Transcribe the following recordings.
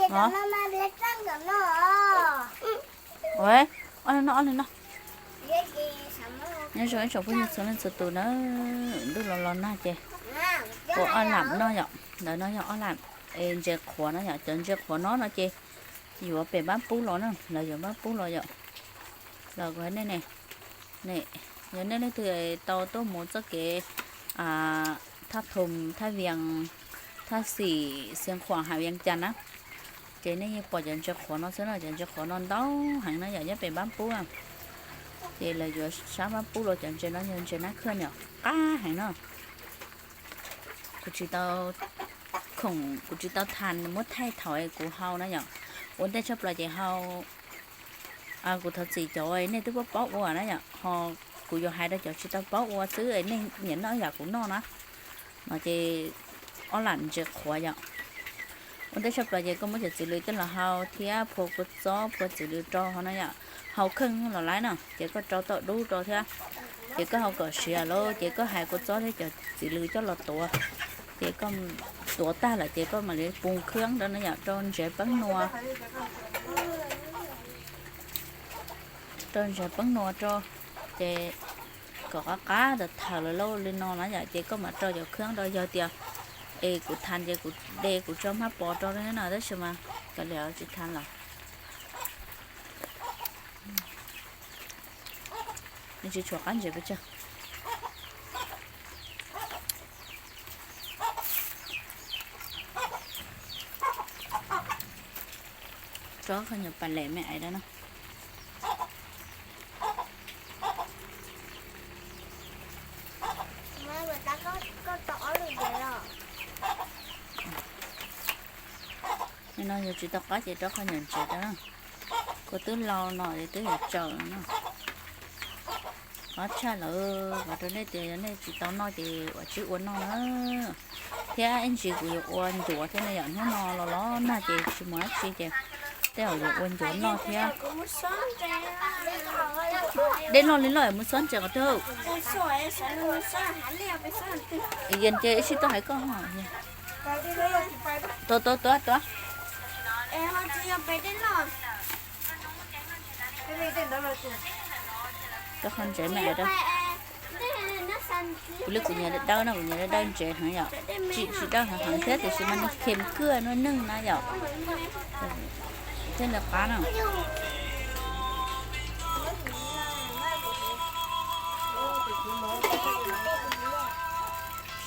Os, ob leeg noj, ob leeg noj. Nyob zoo ib tsoom phooj ywg txhua leej txhua tus na, ntuj los los nag ces ua ob lam noj yom. Ntawm no yog ob lam es ntses qhuav no yom, cov ntses qhuav no no ces yuav pem npab pub los na, lawv yuav npab pub los yom. Los kuv hais nej ne, ne, yog nej leej twg tau tuaj mus txoj kev Thaj Thum, Thaj Vias, Thaj Xim, Xiav Khuam, Hav Vias Cas na, ces nej yeej pom cov ntses qhuav no xwb na, cov ntses qhuav no ntau heev na yom, nyob pem npab pub na. Ces lawv yuav sab npab pub los, cov ntses no yog ntses nab khwj yom, qab heev na. Kuv tsis tau khoom, kuv tsis tau tha muab thaij thaum kuv hau na yom. Ua ntej tshaj plaws ces hau, kuv thov txim cov nej twb paub paub ua na yom, ho kuv yuav hais rau cov tsis tau paub ua xwb, nej nyiam noj yam kuv noj na. No ces ob lam ntses qhuav yom. Ua ntej tshaj plaws ces koj muab cov txiv lws coj los hau thiab phua kua txob phua txiv lws rau hauv no yom. Hau kheej los laib no ces koj rau toj dub rau thiab. Ces koj hau kom siav lawm ces koj hais kua txob thiab cov txiv lws coj los tuav. Ces koj tuav tag lawm ces koj mam li pus khab rau no yom, rau ntses peeb nua. Rau ntses peeb nua rau, ces kom qab qab tawm thawm lawm lauj li no na yom, ces koj mam rau cov khab rau. Yog tias es kuv tha ces kuv de kuv tso hmab pos rau no tab sis mas kav liam tsis tha lawm. Nws tsis tshuav qab ntses pes tsawg. Rau qhov nyuam pas lem me aiv da no. Nim no yog tsis tau qab ces rau qhov nyuam ntses rau. Kua twb lau no es twb yuav tsaws no. Qab tshaj lawm, qhov rau nej tias yog nej tsis tau noj ces ua tsis ua noj na. Thiab ib ntsis kuv yuav ua ncuav thiab no yom, hnub no los los nag ces tsis mus dab tsi ces tej zaum yuav ua ncuav noj thiab. Dej loj li loj mus xob ntses qhov twg? Yees ces ib sij tuaj hais koj. Tuav tuav tuav tuav. Rau qhov ntses me a. Kuv li kuv nyiam dawb dawb no, kuv nyiam dawb dawb ntses heev yom. Tsis, tsis dawb heev heev thiab tiam sis mas nws khem kwj nua neeg na yom. Thiab nws qab na.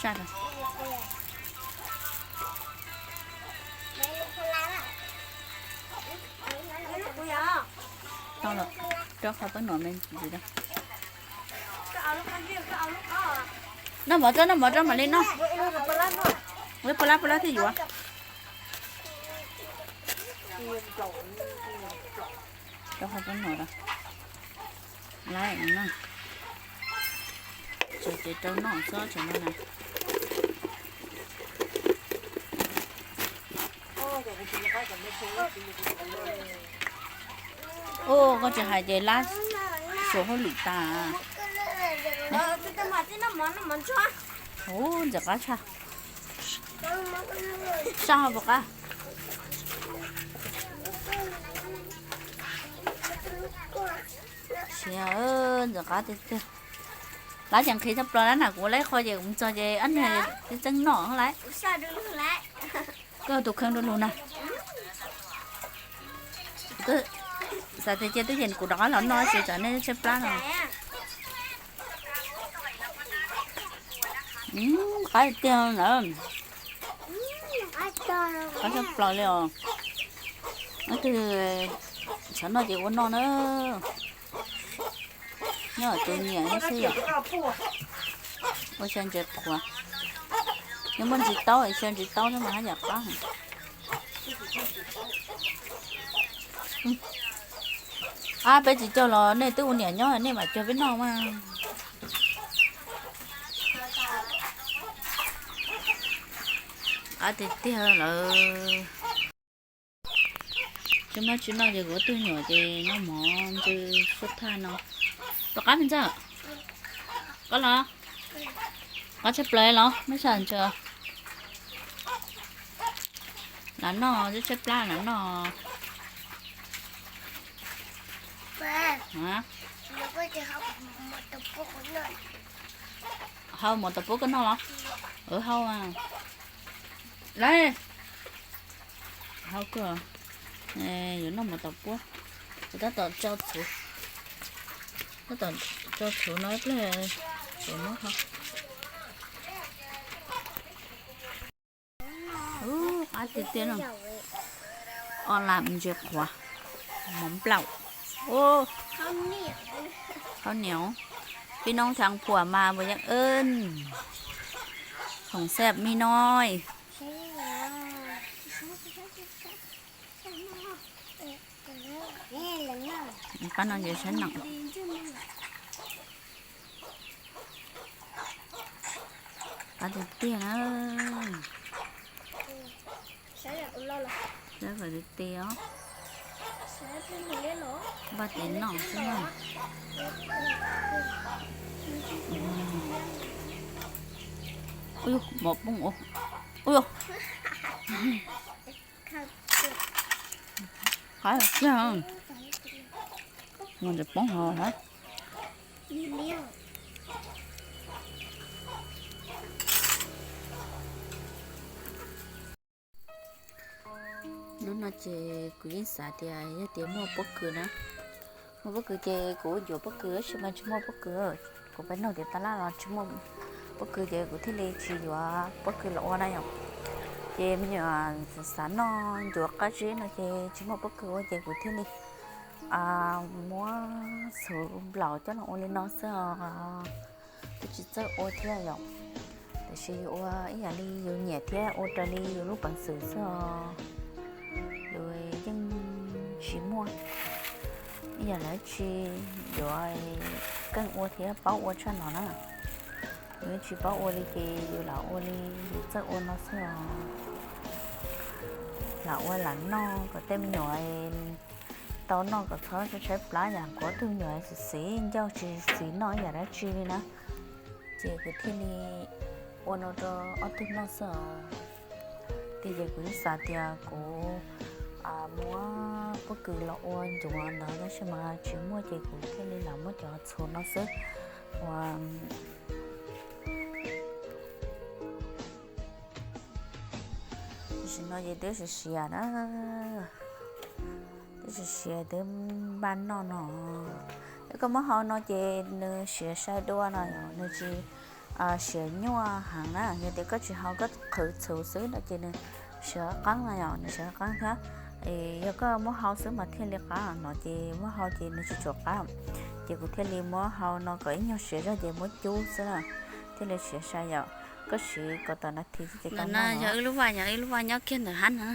Saj. Tau lawm, rau qhov peb nuam me ntsis da. Noj mov tso, noj mov tso mam li noj. Pab lab pab lab thiaj yuav. Rau qhov peb nuam da. Lab no. Tsev ces rau noj txob tsev no na. Ub, koj tsis hais ces lab suav hauj lwm tas. Ub, ntxim qab tshaj. Saj ho puas qab? Siav, ntxim qab tiag tiag. Lab ces nqhis tshaj plaws lab na, kuv ua lab qho ces kuv mus txog ces ob niag tib txeeb noj lawm. Koj tus kheej dua lug na. Xav tias cia twb yees kuv rov qab los noj tsis tsam nej tshaib plab no. Qab tiag na. Qab tshaj plaws li os. Leej twg xav noj ces ua noj na. Nyob tus nyiam nyob xwb yom. Ua xyaw ntses qhuav. Nyob muaj ntsis taub, xyaw ntsis taub thiab mas haj yam qab. Ab, peb tsis cog los nej twb ua niam nyob nej mam cog peb noj mas. Qab tiag tiag lawm. Tsis muaj tsis noj ces kuv tus nyuam ces noj mov ntsw suab thaj no. Rov qab me ntxawg. Qab los? Qab tshaj plaws los mej saj ntsw. Lam noj, tshaib plab lam noj. Hau mov tom puab koj noj los? Hau, hau koj, yuav noj mov tom puab. Kuv tab tom tso txhuv, tab tom tso txhuv no ib pliag tseem muab ho. Qab tiag tiag no. O lam ntsis qhuav, mov nplaum, khau niam, pib noob thab phuam mas puas yeej ej, khoom xab me no. Qab no ces saib no. Qab tiag tiag na. Saib kom tiag tiag os. Npaj tes noj xwb na. Ua yog mov poob ua, ua yog. Qab tiag, mov ntawd poob hov hab. Hnub no ces kuv yeej xav tias yog tias muaj pob kws na, muaj pob kws ces kuv yuav pob kws tab sis mas tsis muaj pob kws. Kuv peb nug tias tab laj los tsis muaj pob kws ces kuv thiaj li tsis yuav pob kws los ua na yom. Ces me nyuam xav noj ncuav qab zib no ces tsis muaj pob kws ua ces kuv thiaj li muab txhuv nplaum coj los ua li no xwb os. Twb tsis txawj ua thiab yom, tiam sis ua ib yam li yus nyiam thiab ua raws li yus lub peev xwm xwb os. Yus yeej tsis muaj ib yam li tsi yuav keej ua thiab paub ua tshaj no na. Yus yeej tsis paub ua li ces yus lam ua li yus txawj ua no xwb os. Lam ua lam noj kom tej me nyuam tau noj kom txhob tshaib plab yam kuv ob tug me nyuam xis xis ncauj tsis xis noj ib yam dab tsi li na. Ces kuv thiaj li ua no rau ob tug noj xwb os. Tiam sis kuv yeej xav tias kuv muab pob kws los ua ncuav ntawd tab sis mas tsis muaj ces kuv thiaj li lam muab cov txhuv no xwb. Ua tam sim no ces twb siav siav na, twb siav siav twb npaj noj no. Yog koj muab hau no ces nws siav sai dua no, nws tsis siav nyuaj heev na. Yog tias koj tsis hau, koj qhwv txhuv xwb no ces nws siav qab no yom, nws siav qab thiab. Yog koj muab hau xwb mas thiaj li qab no, ces muab hau ces nws tsis tshua qab. Ces kuv thiaj li muab hau no kom ib nyuag siav zog ces muab cub xwb na, thiaj li siav sai yom. Koj siv kom tau nas this xwb ces tau no. Yog ib lub vaj, yog ib lub vaj nyob kiag ntawm hab no,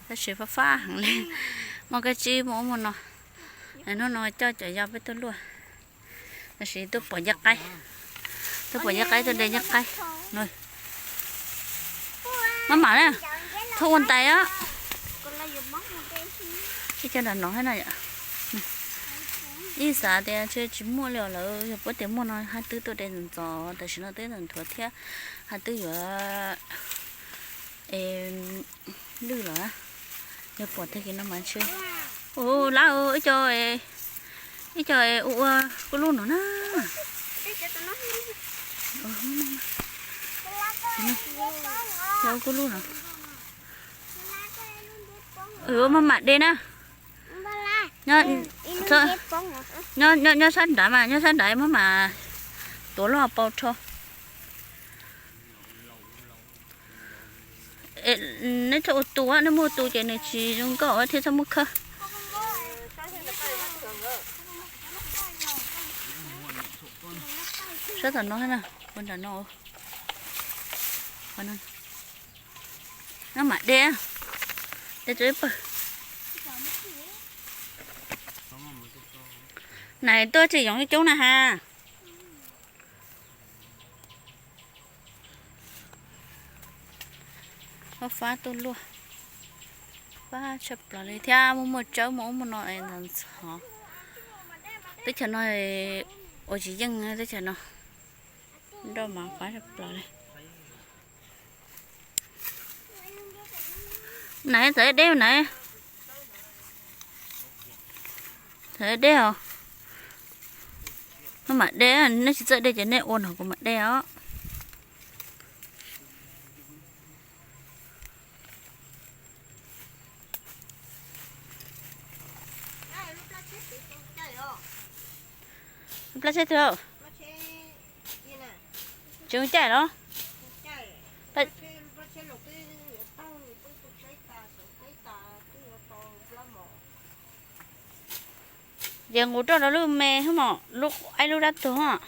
tab sis fab fab heev li. Muaj kab tsib muaj ub muaj no. Hnub no coj cov yau peb tuaj luaj. Tab sis tuaj pom ncaj qaib, tuaj pom ncaj qaib tuaj de ncaj qaib. Maj mam na, txhob ua ntais os. Ib co nram no, ib xav tias tsis muaj li os lawm, yog puab tias muaj no hab twb tuaj de ntxov ntxov, tam sim no twb nthuav thiab, hab twb yuav lwj lawm. Yog pom tag kis no mas tsis, ua lab ib co, ib co ua ua kuj lub no na. Ua kuj lub no. Maj mam de na. Nyob sab nrad mas, nyob sab nrad maj mam tuav loj pau rho. Neb txhob ua tu, neb muaj ua tu ces nws tsis zoo nkauj thiab txhob muab khawb. Sab tom no, ua nram no. Maj mam de, de rau ib pawg. Nais tuaj tsis yoov coob na has. Fab fab tuaj luaj, fab tshaj plaws li thiab muaj muaj tsawb muaj ub muaj no ntxhov ntxhov. Teb chaws no ua tsis yeej teb chaws no, nroj mas fab tshaj plaws li. Nais, txawm deb nais. Txawm deb os. Maj mam de, nej tsis txawj de ces nej ua no kuv mam de os. Plab tsheb twg? Tsis caij los? Ces nqus roj rau lub me hos, lub, ib lub dab tuag.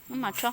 Maj mam rho.